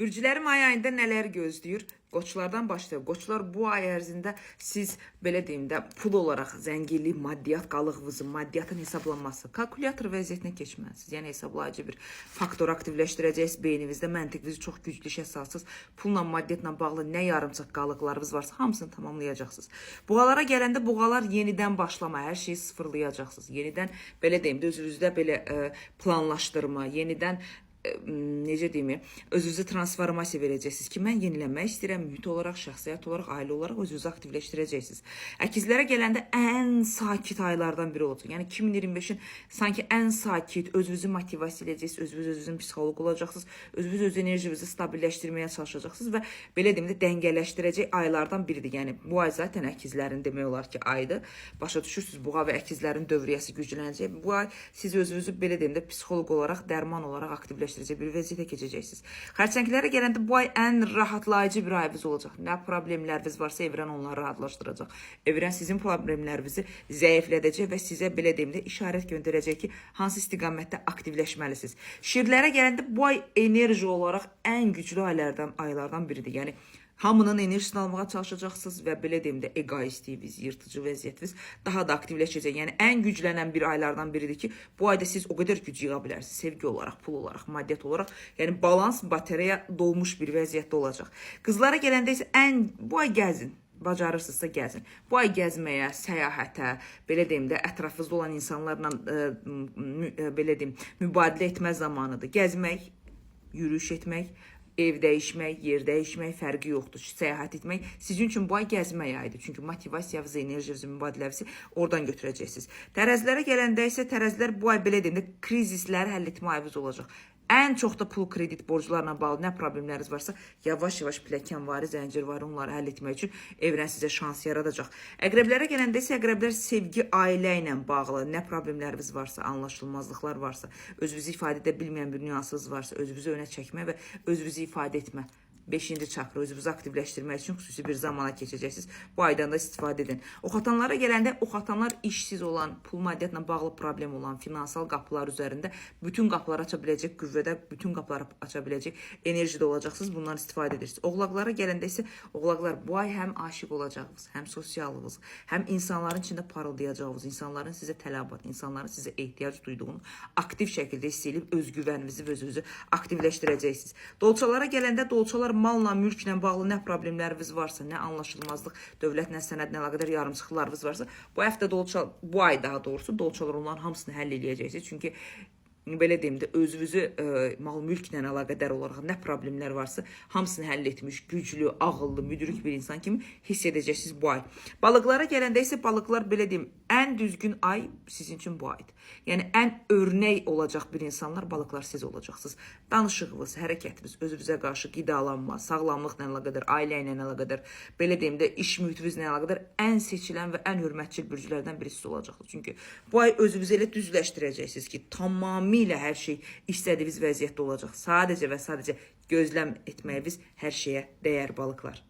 Bürcüləri may ayında nələr gözləyir? Qoçlardan başlayaq. Qoçlar, bu ay ərzində siz belə deyim də, pul olaraq zənginlik, maddiyyat qalığınızı, maddiyyatın hesablanması, kalkulyator vəziyyətinə keçməlisiniz. Yəni hesablayıcı bir faktor aktivləşdirəcəksiniz beyninizdə, məntiqinizi çox güclü işə salsınız. Pulla, maddiyyatla bağlı nə yarımçıq qalıqlarınız varsa, hamısını tamamlayacaqsınız. Buğalara gələndə, buğalar, yenidən başlama, hər şeyi sıfırlayacaqsınız. Yenidən, belə deyim də, özünüzdə belə planlaşdırma, yenidən necə deyim, özünüzü transformasiya verəcəksiniz ki, mən yenilənmək istəyirəm, mühit olaraq, şəxsiyyət olaraq, ailə olaraq özünüzü aktivləşdirəcəksiniz. Əkizlərə gələndə ən sakit aylardan biri olacaq. Yəni 2025-in sanki ən sakit, özünüzü motivasiya edəcəksiniz, özünüz özünüzün psixoloqu olacaqsınız, özünüz öz enerjinizi stabilləşdirməyə çalışacaqsınız və belə deyim də, dəngələşdirəcək aylardan biridir. Yəni bu ay zaten əkizlərin demək olar ki, ayıdır. Başa düşürsüz, buğa və əkizlərin dövriyyəsi güclənəcək. Bu ay siz özünüzü belə deyim də, psixoloq olaraq, dərman olaraq aktivləşdirəcək bir vəziyyətə keçəcəksiniz. Xərçənglərə gələndə bu ay ən rahatlayıcı bir ayınız olacaq. Nə problemləriniz varsa, evren onları rahatlaşdıracaq. Evren sizin problemlərinizi zəiflədəcək və sizə belə deyim də, işarət göndərəcək ki, hansı istiqamətdə aktivləşməlisiniz. Şirlərə gələndə bu ay enerji olaraq ən güclü aylardan biridir. Yəni hamının enerjisini almağa çalışacaqsınız və belə deyim də, egoistliyiniz, yırtıcı vəziyyətiniz daha da aktivləşəcək. Yəni ən güclənən bir aylardan biridir ki, bu ayda siz o qədər güc yığa bilərsiniz. Sevgi olaraq, pul olaraq, maddiyyat olaraq, yəni balans, batareya dolmuş bir vəziyyətdə olacaq. Qızlara gələndə isə ən bu ay gəzin. Bacarırsınızsa gəzin. Bu ay gəzməyə, səyahətə, belə deyim də, ətrafınızda olan insanlarla belə deyim, mübadilə etmə zamanıdır. Gəzmək, yürüyüş etmək, ev dəyişmək, yer dəyişmək, fərqi yoxdur. Səyahət etmək sizin üçün bu ay gəzmək ayıdır. Çünki motivasiyanızı, enerjinizi, mübadilənizi oradan götürəcəksiniz. Tərəzilərə gələndə isə tərəzilər, bu ay belə deyim də, krizisləri həll etmə ayınız olacaq. Ən çox da pul, kredit borclarla bağlı nə problemləriniz varsa, yavaş-yavaş pilləkənvari, zəncirvari onları həll etmək üçün evren sizə şans yaradacaq. Əqrəblərə gələndə isə əqrəblər, sevgi, ailə ilə bağlı nə problemləriniz varsa, anlaşılmazlıqlar varsa, özünüzü ifadə edə bilməyən bir nüansınız varsa, özünüzü önə çəkmə və özünüzü ifadə etmə, beşinci çakra, özünüzü aktivləşdirmək üçün xüsusi bir zamana keçəcəksiniz. Bu aydan da istifadə edin. Oxatanlara gələndə, oxatanlar, işsiz olan, pul maddiyyatla bağlı problem olan, finansal qapılar üzərində bütün qapıları aça biləcək qüvvədə, bütün qapıları aça biləcək enerjidə olacaqsınız. Bundan istifadə edirsiniz. Oğlaqlara gələndə isə oğlaqlar, bu ay həm aşiq olacaqsınız, həm sosiallığınız, həm insanların içində parıldayacağınız, insanların sizə tələbat, insanların sizə ehtiyac duyduğunu aktiv şəkildə hiss edib özgüvəninizi və özünüzü aktivləşdirəcəksiniz. Dolçalara gələndə, dolçalar, malla, mülklə bağlı nə problemləriniz varsa, nə anlaşılmazlıq, dövlətlə, sənədlə əlaqədar yarımçıqlarınız varsa, bu həftə dolça, bu ay daha doğrusu, dolçalar, onların hamısını həll eləyəcəksiniz. Çünki belə deyim də, özünüzü mal mülklə əlaqədar olaraq nə problemlər varsa, hamısını həll etmiş, güclü, ağıllı, müdrik bir insan kimi hiss edəcəksiniz bu ay. Balıqlara gələndə isə balıqlar, belə deyim, ən düzgün ay sizin üçün bu aydır. Yəni ən örnək olacaq bir insanlar, balıqlar, siz olacaqsınız. Danışığınız, hərəkətiniz, özünüzə qarşı qidalanma, sağlamlıqla əlaqədar, ailə ilə əlaqədar, belə deyim də, iş mühitinizlə əlaqədar ən seçilən və ən hörmətçil bürclərdən biri siz olacaqsınız. Çünki bu ay özünüzü elə düzləşdirəcəksiniz ki, tamamilə hər şey istədiyiniz vəziyyətdə olacaq. Sadəcə və sadəcə gözləm etməyiniz hər şeyə dəyər, balıqlar.